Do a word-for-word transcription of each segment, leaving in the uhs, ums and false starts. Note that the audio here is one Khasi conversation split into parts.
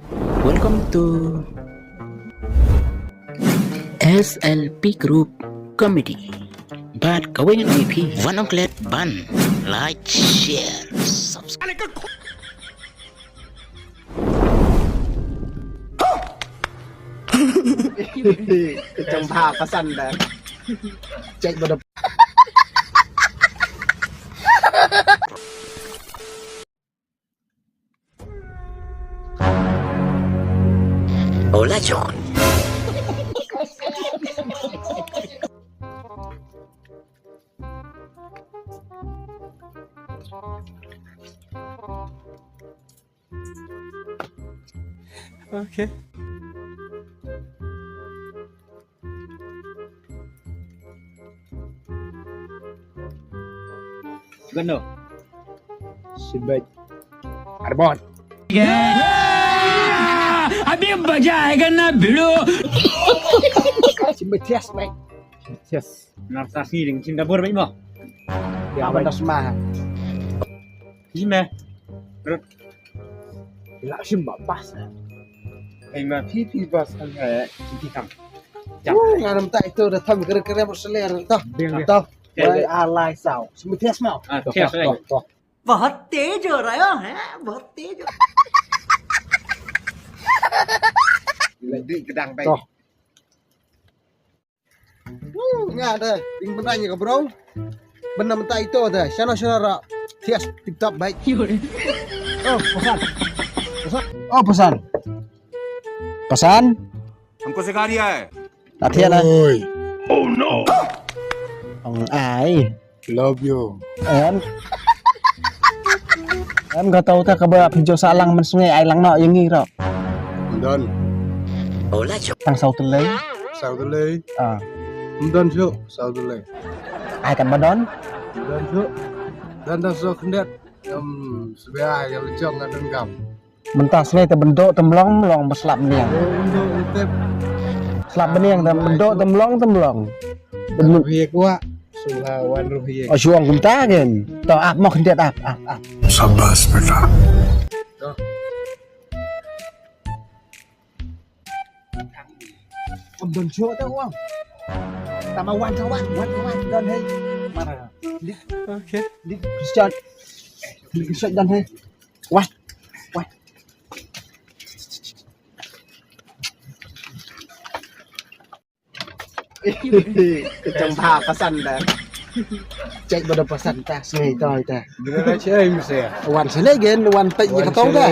Welcome to S L P Group Comedy. Bad kawei ngan ong ïa phi, wat nym klet ban like, share, subscribe. Ka jong bha pasan da. Check ba da. Hola, John. Okay. Gano? Simbet. Arbot. Abhi maza aayega na, bhilo. Simbet thias, mate. Thias. Nar sa sngi ding, sim dabur, mate, mo. Ya, ban da sma. Sim, eh. Rut. La sim ba pas. Ai ma phi phi pas kan, eh, phi phi kam. Jam. Uh, nga nam ta ito da tham kere kere mo seler to. Biang, biang. To. Wai alai sau. Simi thias mau. Ah, thias, eh. To, to. बहुत तेज हो रहा है, बहुत तेज हो रहा है। Di gedang baik. To. Uh, nga da, ding bynta ïa ka bro. Bynta mynta ito da, shano shano ra. Thias tip top baik. Oh, pasan. Pasan. Oh, pasan. Pasan. हमको सिखा रिया है। Lati na. Oi. Oh no. Ong ai. Love you. Em. Em, ka tau ta kaba phi jooh sah lang mynsngi, ai lang noh ïa ngi ruh. Ym don. Tang saw tylli. Saw tylli. Ah. Ym don shuh, saw tylli. Ai kan ba don. Ym don shuh. Don da saw khyndiat. Ym, sbia ai ka lejong ka donkam. Mynta sngi te bynduh te mlong, mlong ba slap bniang. Bynduh te. Slap bniang te bynduh te mlong, te mlong. Bynduh. Ruh ïa kwah. Shuwa wan ruh ïa. Oh, shuwa kumta ken. To ap mo khyndiat ap, ap, ap. Sabas beta. To. Ym don shuh te wang. Tama wan ka wan, wan ka wan don hei. Mara. Dik. Okay. Dik Christian. Dik Christian don hei. Wah. Wah. Ka jong bha pasan da. Check ba da pasan ta, sngi to ta. Bila na chai mse. Wan sene gen, wan pek ïa ka tau da.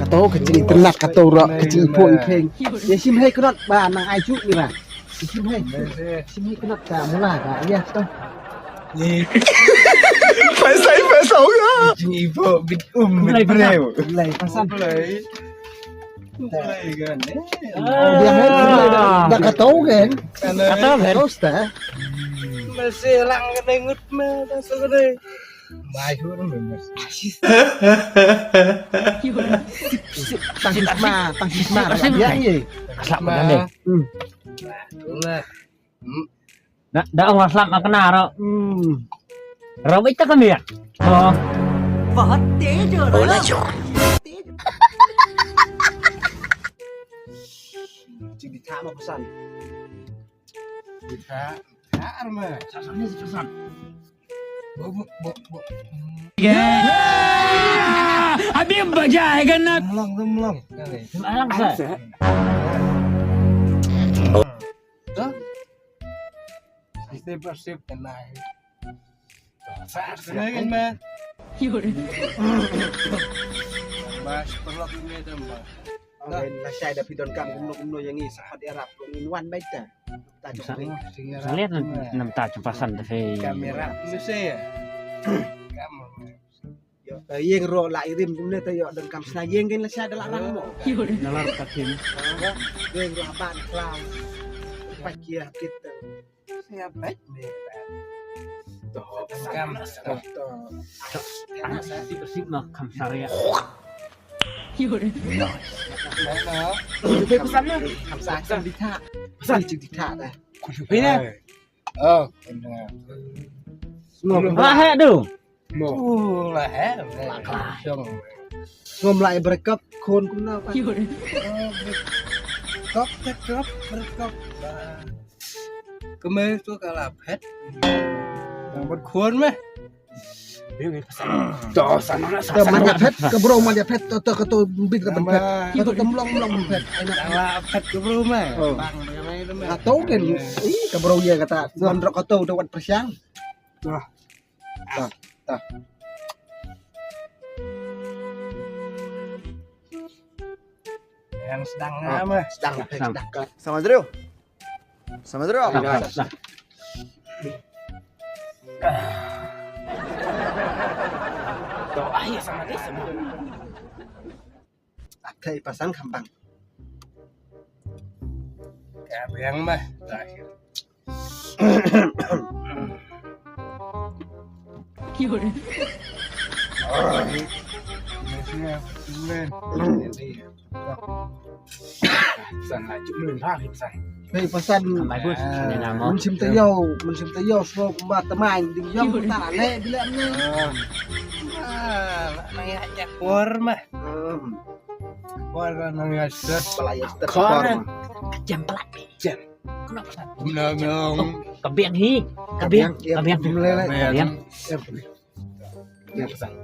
Ka tau ka jingïeit ka tau ruh, ka jingïeit pho i kheng. Ïa sim hei knot ba nang ai ju mira. Ïa sim hei. Sim hei knot ka mula ka. Ïa to. Ni. Paisa, paisa ya. Jingïeit pho bit um bit breu. Lai pasan. Lai. Lai kan, eh. Dia hei, da, da ka tau kan. Ka tau kan. Tosta. Masi lang ka ngut ma da so ka dei. Mai hu rum mas. Tang sma, tang sma. Ya ye. Slap ma dei. Hmm. Lah. Hmm. Da, da ong slap ma kena ro. Hmm. Ro bit ta kemir. Oh. बहुत तेज हो रहा है। Jing di thah ma pasan. Di thah, thah ma. Sa sa ni sa sa. Bo bo bo bo. Abhi maza aayega na. Mlong tu mlong. Mlong sa. Dah. Sip sip kena. Sa kena kan ma. Mas perlu ni dah ma. Ngan lashai da phi donkam kumno kumno ïa ngi sa hot ïarap ngin wan beit ta. Ta jong phi. Sa liat nam ta jong pasan ta phi. Kamera mesti ya. Kamera. Ïa, eh, ïeng ruh la i rim kumne te ïoh donkam sna ïeng kein lashai da la rang mo. Na lar ta kim. Ïeng ruh ban klang. Pat kia kit. Sia bait me. To. Kam to. Ang sip sip ma kam saria. Nice. Kam sa kam di thah. Pasan di thah dah. Phi na. Oh. Mo. Ah, ha, du. Mo. Uh, lah, eh. Lah, lah. Jong. Ngam lah break up khun kumno pat. Oh, break up, break up, break up. Kumne tu ka la phet. Nang bad khun meh. To sana na. To man ïa phet, ka bro man ïa phet, to to ka to bit ka ban phet. Ka to tam long long ban phet. Ai na. Ka la phet ka bro meh. Oh. Bang bang meh. Ka to kan. Ih, ka bro ïa kata. Man rok ka to da wat pyrshang. Wah. Tah, tah. Yang sedang ah, apa? Sedang, sedang. Sama Drew. Sama Drew. Sedang, sedang. Doa ya sama dia sama. Akai pasan gampang. Ka biang mah. San la juk lun ha, san. Hei pasan. Bagus. Mun sim tayo, mun sim tayo so kumba tamang ding yong ta le bilang ni. Ah, na ya jak por mah. Por kan nang ya set. Pala ya set. Kor. Kejam pelat. Jam. Kenapa, Sat? Guna nyong. Ka biang hi. Ka biang. Ka biang. Ka biang. Ka biang. Ka biang.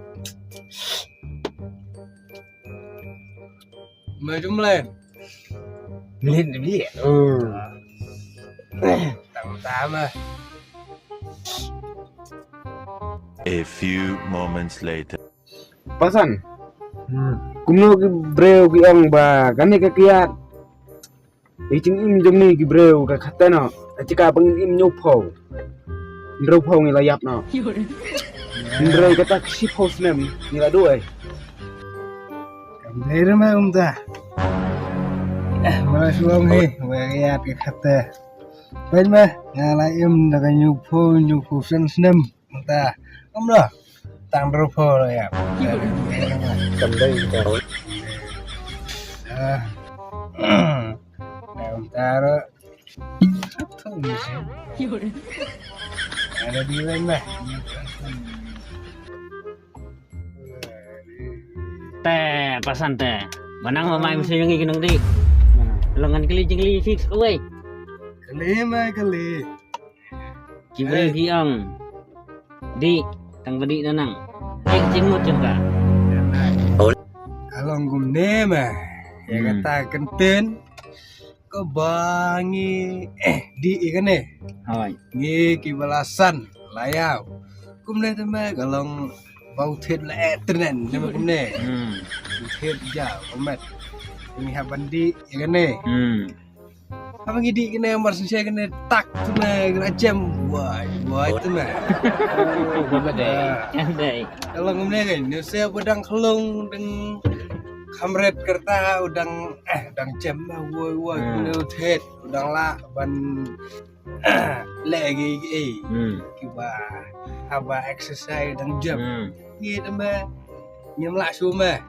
Mai jumlen. Mlin dia. Oh. Tama-tama. A few moments later. Pasan. Hmm. Kumno ki briew ki ong ba kane ka kiad. I jingim jong ngi ki briew ka kata no. Ka jaka ba ngi im hynñiew phew. Hynriew phew ngi la ïap no. Hynrei kata ka shiphew snem ngi la duh ai. Kam dei re ma um ta. Eh, ma la shuwa ngi, wa ïap ka kata. Peit ma, nga la im da ka hynñiew phew, hynñiew phew san snem. Mynta, kumno? Tang hynriew phew la ïap. Kam dei kita. Ah. Em, tara. Ada di lain bah. Te, pasan te. Manang ma mai mesti ngi kinong di. Lengan kali jingli fix kawai. Kali mai kali. Ki briew ki ong. Dih, tang ba dih na nang. Dih jingmut jong ka. Ka long kumne ma. Ïa kata kyntien kaba ngi, eh, dih ïa kane. Hooid. Ngi kiba la san la ïaw. Kumne te ma ka long ba u thied la eh tren te ma kumne. Hmm. U thied ja u met. Ngi hap ban dih ïa kane. Hmm. Haba ngi dih kane mar shisha kane tak tu me kane jem. Wai, wai tu me. Ba dei. Dei. Ka long kumne kan, ne se ba dang khlong dang khamret kyrta u dang, eh, dang jem ma wai, wai, hmm, kane u thied u dang lah ban leh ki, eh. Hmm. Kiba haba exercise dang jem. Hmm. Ngi te me ngim lah shu me.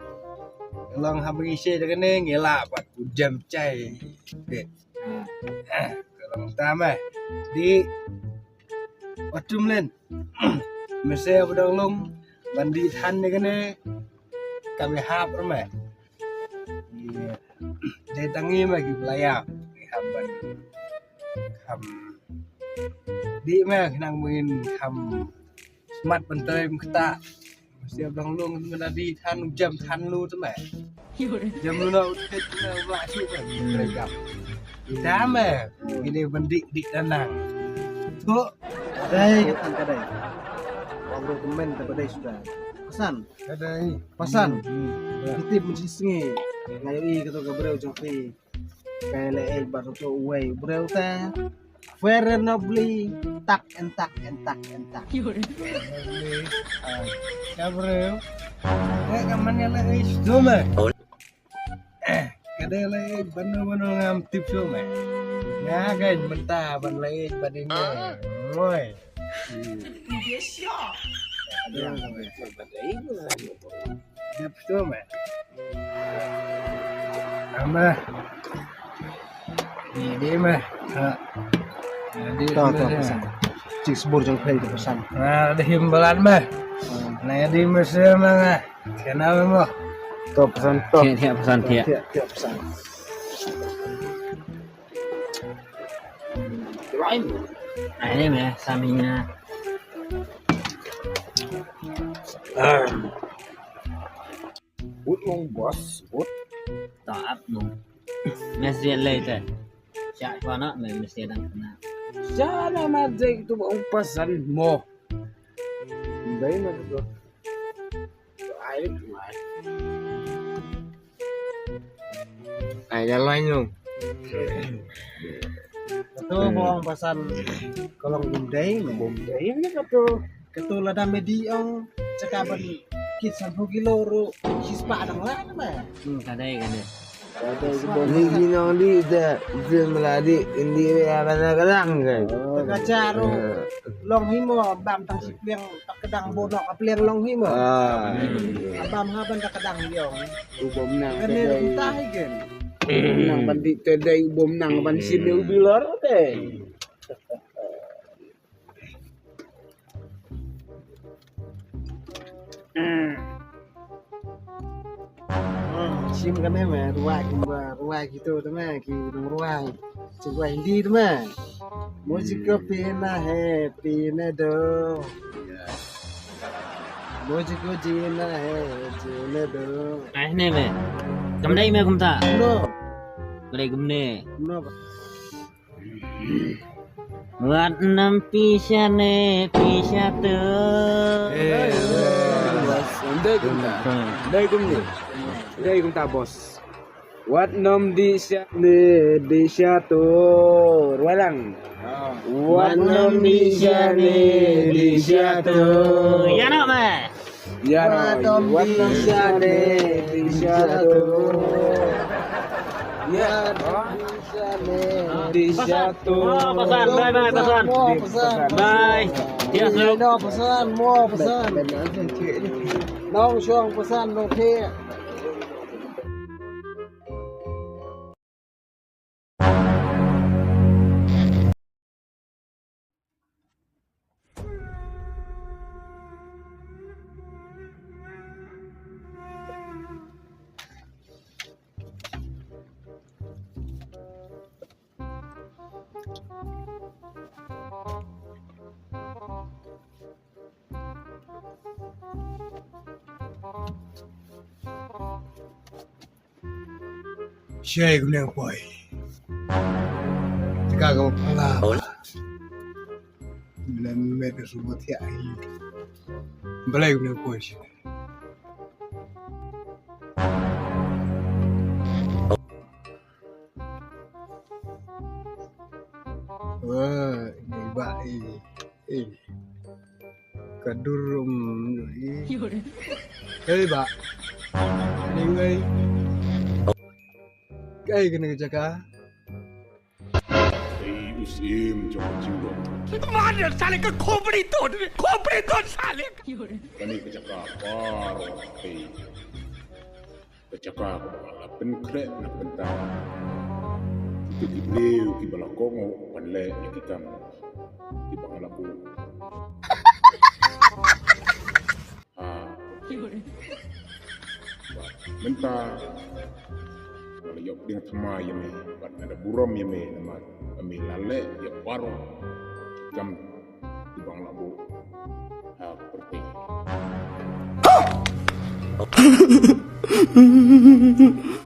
Ka long haba ngi shai da kane ngi lah pat u jem chai. Dei. Ka long ta me. Dih. Wat jumlen. Me se ba dang long ban dih than ne kane. Kam ïahap re me. Dei tang ngi me kiba la ïap. Ngi hap ban kham dih me khnang ba ngin kham smat ban trei kum kata. Mesti ba dang long me na dih than u jem than lu te me. Jem lu na u thied me u la shu me. Hmm. Trei kam. Ita me. Ngi dei ban dih dih da nang. Tu. Dei ka tang ka dei. Ong ruh kmen te ba dei suda. Pasan. Ka dei. Pasan. Hmm, hmm. Ïa. Ki tip mynshisngi. Nga ïohi kato ka briew jong phi. Ka leh ïeit bad uto uwei u briew te. Fair and lovely, tak and tak and tak and tak. Ka briew. Eh, ka man ïa leh ïeit shuh me. Eh, ka dei leh ïeit bad no bad no ngam tip shuh me. Nga kein mynta ban leh ïeit bad ine. Oi. Dep shuh me. Ama. Ni dei me. Ha. Ni dei me. Chik sbur jong phi ka pasang. Na dei him balat me. Na dei me se me nga. Kena me mo. Top pesan top. Thiah, thiah pesan, thiah. Thiah, thiah pesan. Ai ni meh, samina. Wut long bos, wut. Taap long. Mesti lei te. Siap kau nak, mesti dang kena. Siapa mesti tu orang pesan mo. Dai mah tu. Ai, ai. Ai, jalan long. Katu bong pasan kolong bumdei, bumdei ni katu. Katu lada medi ong, cakap ban kit sanphew kilo ru, shispa dang lah nama. Hmm, kadai, kadai. Ni ginong di da, zin meladi, indi ya kana kadang kan. Tengah caru, long himo, bam tang sipliang, tak kedang bonok, apliang long himo. Ah. Bam haban tak kedang yong. Ubom nang. Kene kedai. Entah kan. Nang ban di kedai ubom nang ban sini ubi lor te. Sim kane me ruai kumba ruai kitu te me ki dong ruai. Cik ruai Hindi te me. Mujhko peena hai peene do. Mujhko jeena hai jeene do. Ai ne me. Kam dei me kumta. No. Kam dei kumne. No. Wat nam pisa ne pisa tu. Eh, bos. Dei kumta. Dei kumne. Dei kumta bos. Wat nam di sha ne di sha tu. Rualang. Wat nam di sha ne di sha tu. Ya nak me. Ya, wat nam di sha ne di sha tu. Ya, di sha ne di sha tu. Oh, pesan, bye bye, pesan. Pesan, pesan. Bye. Ya, selamat. Pesan, mo pesan. Nong shong pesan, nong phi. Shai kumne poi. Tika ka pala. Mene me te subat ya ai. Balai kumne poi shi. Wah, ini ba eh. Eh. Ka dur, um, eh. Hey, ba. Anyway. Kai kena ka jaka. Ei, u syiem jong ka jingdon. Mother, sale ka khopri to, khopri to sale. Kane ka jaka baroh. Ka jaka kaba nga la pynkhreh na ka bynta kito ki briew kiba la kohnguh ban leh ïa ki kam kiba nga la buh. Ha. Bad mynta nga la ïoh pdiang thymmai ïa me bad nga da burom ïa me namar ba me la leh ïa baroh ki kam kiba nga la buh ha ka pyrthei.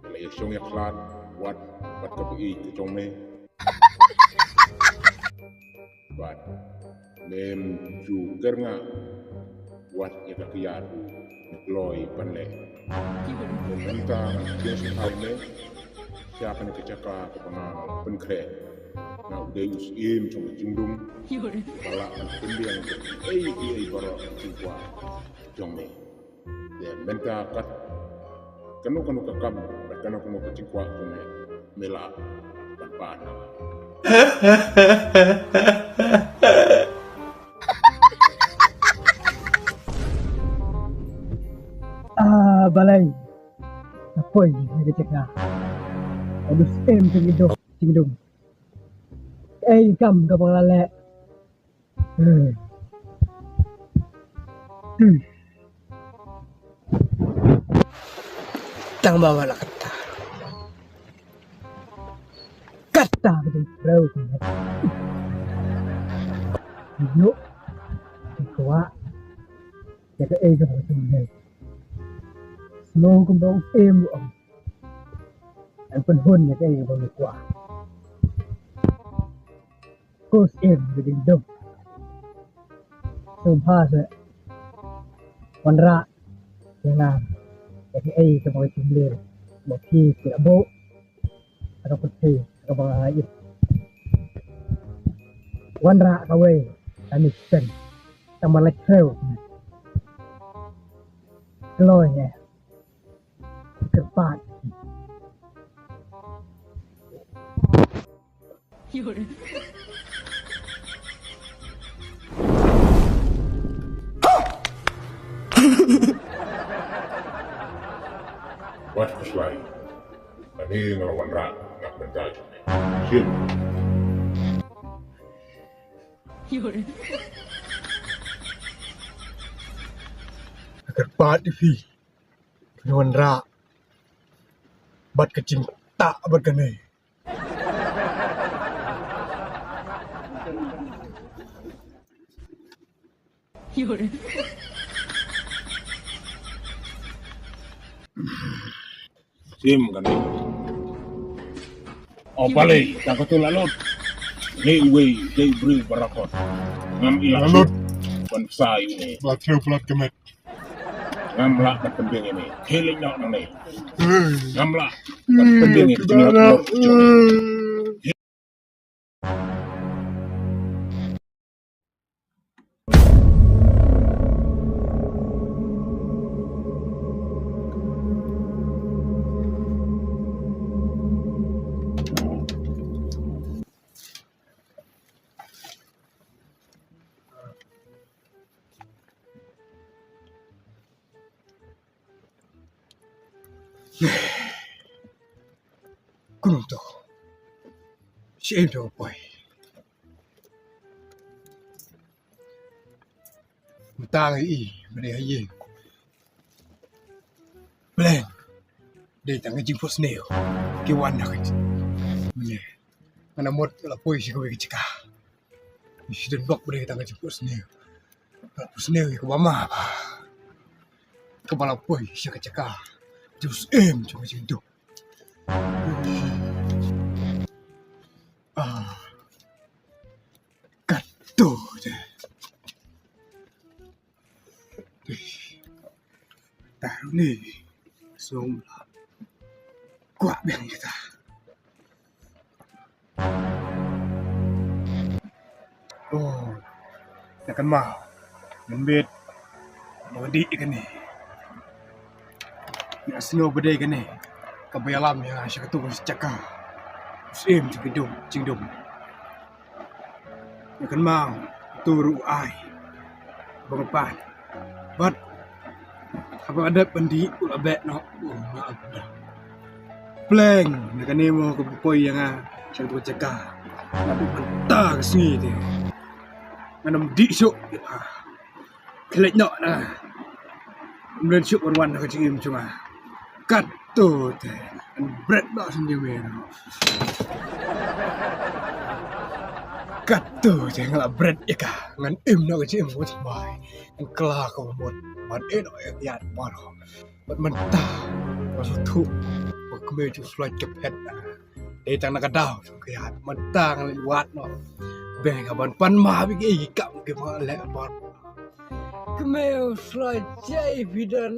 Nga la ïashong ïakhlad wat bad kaba ïeit ka jong me. Bad mem ju kyrngah wat ïa ka kiad u ne kloi ban leh. Mynta nga pdiang sngewbha ïa me sha kane ka jaka kaba nga la pynkhreh. Nga u dei u syiem jong ka jingdum ba lah ban pynbiang ïa kiei kiei baroh ka jingkwah jong me. Te mynta kat kano kano ka kam bad kano kano ka jingkwah jong me, me lah ban pan. Ah, balei? Apoi, ni ka jaka. Aduh, em, jingdum, jingdum. Ei, kam ka bang lalek. Hmm. Hmm. Tang ba nga la kata. Kata ka jingpyrshah ka met. Ïoh ki kwah ïa kaei kaba ka jingpyrshah. Sngewbha kumba ong em u ong. Yn pynhun ïa kaei kaba ngi kwah. Ko syiem ka jingdum. Sngewbha sa wanrah ïa nga ïa kaei kaba ka jingpyrshah ba phi ki la buh. Ka dok pyrthei kaba nga ïoh. Wanrah kawei kane shen. Tang ba la khreu. Kloi ïa. Kyrpad. Wat khuslai. Kane nga la wanrah na ka bynta jong me. Shim. Kyrpad ïa phi. Phi wanrah bad ka jingtah bad kane. Sim kane. O balei, tang katu la lut. Ni uwei dei briew barakot. Ngam ïa la lut. Ban psa ïa une. Ba treu plat kemet. Ngam lah ban pynbiang ïa une. Khie leit noh nangne. Ngam lah ban pynbiang ïa une. Kumto. Shi em to poi. Mynta nga i, mynta ha ïing. Pleng. Dei tang ka jingphohsniew. Ki wan na ka jing. Mynne. Nga la mut la poi sha kawei ka jaka. Shi don bok ba dei tang ka jingphohsniew. Ka phohsniew ïa kaba ma ba. Kaba la poi sha ka jaka. Ju siem jong ka jingduk. Ah. Kato de. Taru ni song kwah biang kita. Oh, na kan ma ngan bet ma dei kane. Ïa snow ba dei kane. Ka ba ïalam ïa nga sha katu ka jaka. Siem jingdum jingdum. Ïa kan ma tu ruh ai. Ba nga pan. Bad haba nga dep ban dih u la beh noh. U la beh. Pleng na kane mo ka ba poi ïa nga sha katu ka jaka. Nga dep ban ta ka sngi te. Ngan ym dih shuh. Khlek noh na. Mlen shuh wan wan na ka jingim jong nga. Kato te. Ngan bret noh shen jong me noh. Kato te nga la bret ïa ka. Ngan im noh ka jingim ka jingbai. Ngan kla ka mut. Ban ïeh noh ïa ka ïat baroh. Bad mynta nga sngewthuh ba kmie jong Sloi ka phet. Dei tang na ka daw jong ka ïat mynta nga leit wad noh. Bad ka ban pan ma bad ki kam ki ba leh ban. Kmie Sloi jai bidan.